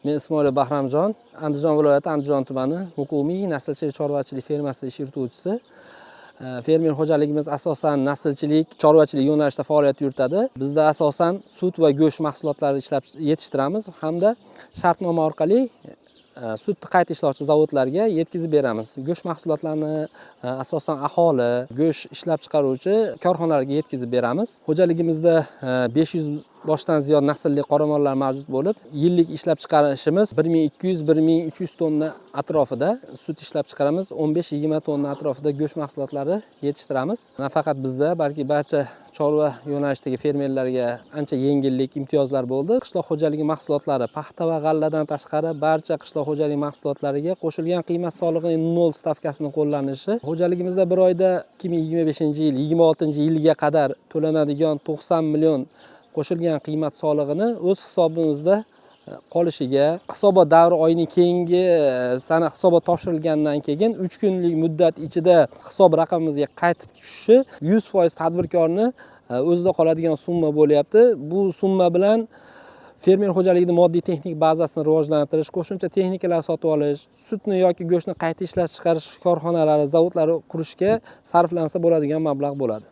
Men Ismoilov Bahramjon, Andijon viloyati, Andijon tumani, Muqimiy naslchilik chorvachilik fermasi ish yurituvchisi. Fermer xo'jaligimiz asosan naslchilik, chorvachilik yo'nalishida faoliyat yuritadi. Bizda asosan sut va go'sht mahsulotlari ishlab yetishtiramiz hamda shartnoma orqali sutni qayta ishlovchi zavodlarga yetkazib beramiz. Go'sht mahsulotlarini asosan aholi, go'sht ishlab chiqaruvchi korxonalarga yetkazib beramiz. Xo'jaligimizda 500 boshdan ziyod naslli qoramollar mavjud bo'lib, yillik ishlab chiqarishimiz 1200-1300 tonna atrofida sut ishlab chiqaramiz, 15-20 tonna atrofida go'sht mahsulotlari yetishtiramiz. Nafaqat bizda, balki barcha chorva yo'nalishidagi fermerlarga ancha yengillik, imtiyozlar bo'ldi. Qishloq xo'jaligi mahsulotlari, paxta va g'alladan tashqari barcha qishloq xo'jaligi mahsulotlariga qo'shilgan qiymat solig'ining nol stavkasini qo'llanishi, xo'jaligimizda bir oyda 2025-yil, 26-yilga qadar to'lanadigan 90 million qo'shilgan qiymat solig'ini o'z hisobimizda qolishiga, hisobot davri oyining keyingi sana hisobot topshirilgandan keyin 3 kunlik muddat ichida hisob raqamimizga qaytib tushishi 100% tadbirkorni o'zida qoladigan summa bo'lyapti. Bu summa bilan fermer xo'jaligini moddiy texnik bazasini rivojlantirish, qo'shimcha texnikalar sotib olish, sutni yoki go'shtni qayta ishlab chiqarish korxonalari, zavodlari qurishga sarflansa bo'ladigan mablag' bo'ladi.